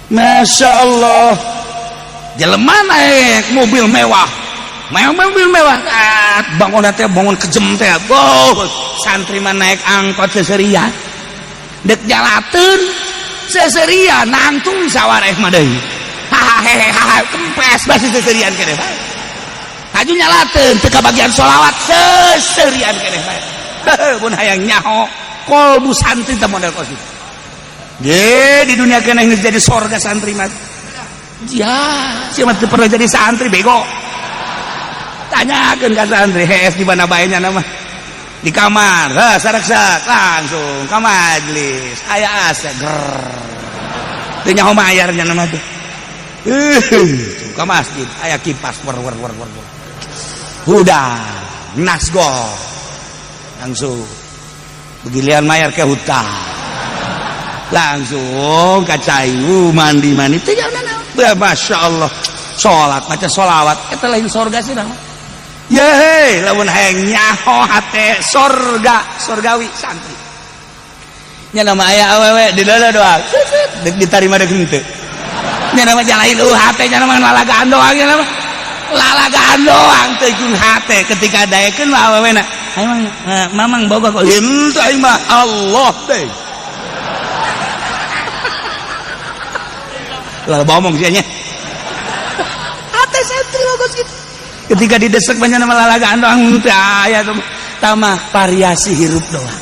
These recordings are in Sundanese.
Masya Allah, jelema naik mobil mewah, mobil mewah, ah, bangun teh bangun kejem teh. Oh, santri mah naik angkot seserian, dek jalateun seserian, nangtung sawareh mah deui. Hahaha, kempes basi seserian keneh bae. Haju nyalateun teu kabagian sholawat seserian keneh bae. Mun hayang nyaho kolbu santri teh model kos kitu. Ye, di dunia keneh geus jadi sorga santri mah. Ya, siapa teu pernah jadi santri, bego. Tanyakeun ka santri, hees di mana bae nya nama. Di kamar, heh, saraksak langsung ka majlis. Aya AC, ger. Teu nyaho mayar nya nama teh. Ka masjid aya kipas wer wer wer wer. Udah, nasgor. Langsung. Begilian mayar ke hutang. Langsung ka cai mandi mandi teu naon. Masya Allah, salat maca sholawat eta lain sorga sih nama. Ye, lamun hayang nyaho hate sorga sorgawi santri nya nama aya awewe di dalam doa dek ditarima dek henteu nya nama jalain hate nya nama lalagaan doang, nya nama lalagaan doang teu jeung hate. Ketika daekeun mah awewe na aing mamang boga kok henteu, aing mah Allah deh lah ngomong sih nya. Hate santri bagus gitu, ketika didesek banyak nama lalagaan doang teu aya tamah variasi hirup doang,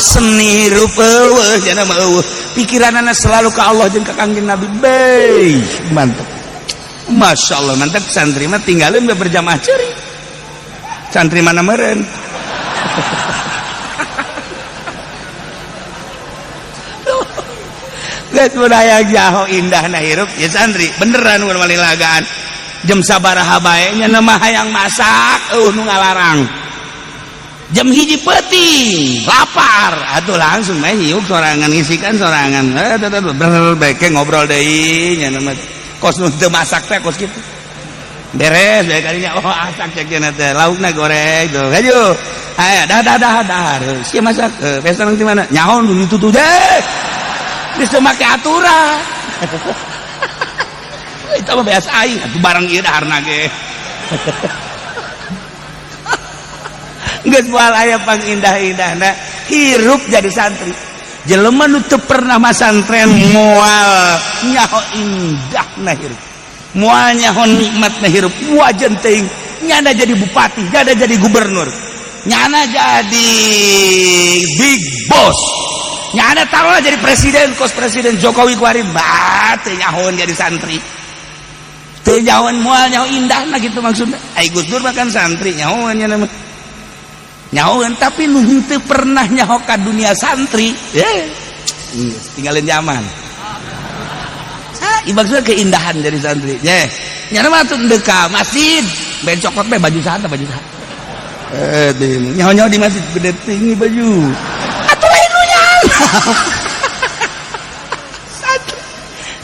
seni hirup eueuh nya mah eueuh. Pikiranana selalu ke Allah jeung ka Kangjeng Nabi. Beuh, mantep, Masya Allah, mantap. Santri mah tinggalin berjamaah ceri santri mana meren. Geus budaya jaho indah na hirup ya santri beneran mun walilagaan jam sabaraha bae nya nama hayang masak eueuh nu ngalarang. Jam 1 peuting lapar atuh langsung mah hiup sorangan, ngisikan sorangan, beke ngobrol deui nya nama kos nu teu masak teh kos kitu beres bae kalinya. Oh, asak cek cenah teh laukna goreng tuh hayu aya dah dah dah dah sia masak pesta nang di mana nyaho nu ditutup deh geus teu make aturan. Itu mah biasa aing atuh barang ieu daharna ge. Geus moal aya pangindah-indahna hirup jadi santri. Jelema nu teu pernah masantren moal nyaho indahna hirup, moal nyaho nikmatna hirup. Wajan teuing nyana jadi bupati, nyana jadi gubernur, nyana jadi big boss, nyana taruhlah jadi presiden kos Presiden Jokowi kuari bah teu nyahoan jadi santri, teu nyahoan, moal nyaho indahna gitu maksudna. Ai Gus Dur mah kan santri nyahoan nya mah nyahoan, tapi nu henteu pernah nyaho ka dunia santri tinggalin zaman. Maksudnya keindahan dari santri ye nyana mah tuh ndek ka masjid ben cokot be baju saha baju saha nyaho-nyaho di masjid gede tinggi baju atuh lain nu nyaho.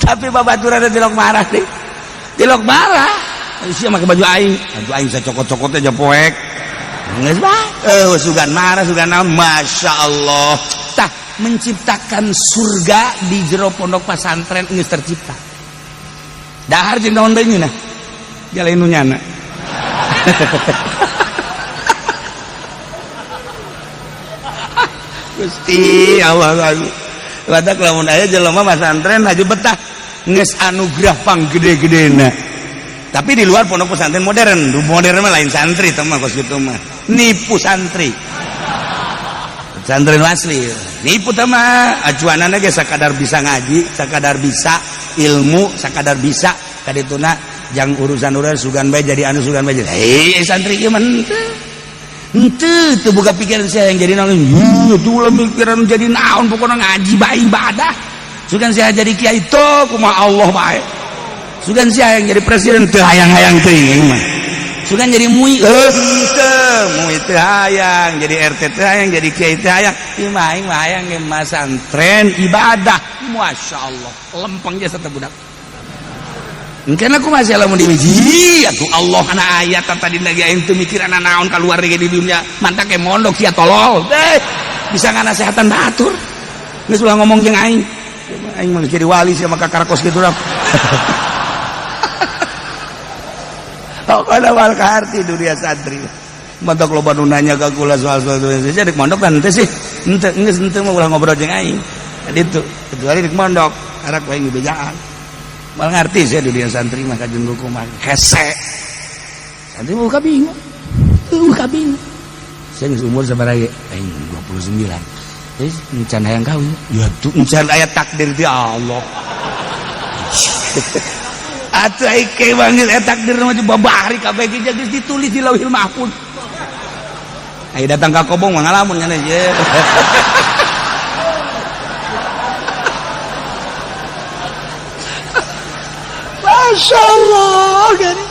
Tapi babaturan tilok marah deh, tilok marah sia make baju aing, baju aing sacokot-cokotnya aja poek geus bae sugan marah sugan naon. Masya Allah, tah menciptakan surga di jero pondok pesantren geus tercipta. Dahar jeung naon deui nah jalain nu nyana. Gusti Allah, badak lamun aya jelema pesantren haju betah geus anugerah panggede-gedena. Tapi di luar pondok pesantren modern, modern mah lain santri teh mah kos kitu mah nipu santri. Pesantren asli nipu teh mah acuanana ge sakadar bisa ngaji, sakadar bisa ilmu, sakadar bisa kadituna jang urusan-urusan sugan bae jadi anu sugan bae jadi. Hei santri ieu mah henteu teu buka pikiran saya yang jadi naon, itu ulah mikiran jadi naon, pokokna ngaji bae ibadah. Sugan saya jadi kiai teu kumaha Allah bae. Sugan saya yang jadi presiden teu hayang-hayang teuing mah. Sugan jadi mui henteu, mui teu hayang, jadi RT teu hayang, jadi kiai teu hayang. Ieu mah aing mah hayang ge masantren ibadah. Masya Allah, lempeng jasa teh budak. Mungkin aku masih lamun dimiji atuh Allah ana ayat tadi lagi aing teu mikiran naon keluar di dunia mantak ke mondok sia tolol deh bisa nganasehatan batur geus ulah ngomong jeung aing. Aing mah jadi wali sih maka karakos gitu lah. Pokoknya wal kaharti dunia santri. Mantak loba nu nanya ka kula soal-soal dunia. Jadi mondok kan henteu sih. Henteu geus henteu mah ulah ngobrol jeung aing. Jadi itu kecuali di mondok, karak aing bejaan. Mal ngerti sih dunia santri mah kajen buku mah hese. Santri mah buka bingung. Buka bingung. Saya geus umur sabaraha ge? Aing 29. Jadi encan hayang kawin. Ya tuh encan aya takdir ti Allah. Atuh ai ke banget takdir mah babari kabeh ge geus ditulis di Lauhil Mahfuz. Ayo datang ka kobong mah ngalamun nya ye. Masya Allah, gini.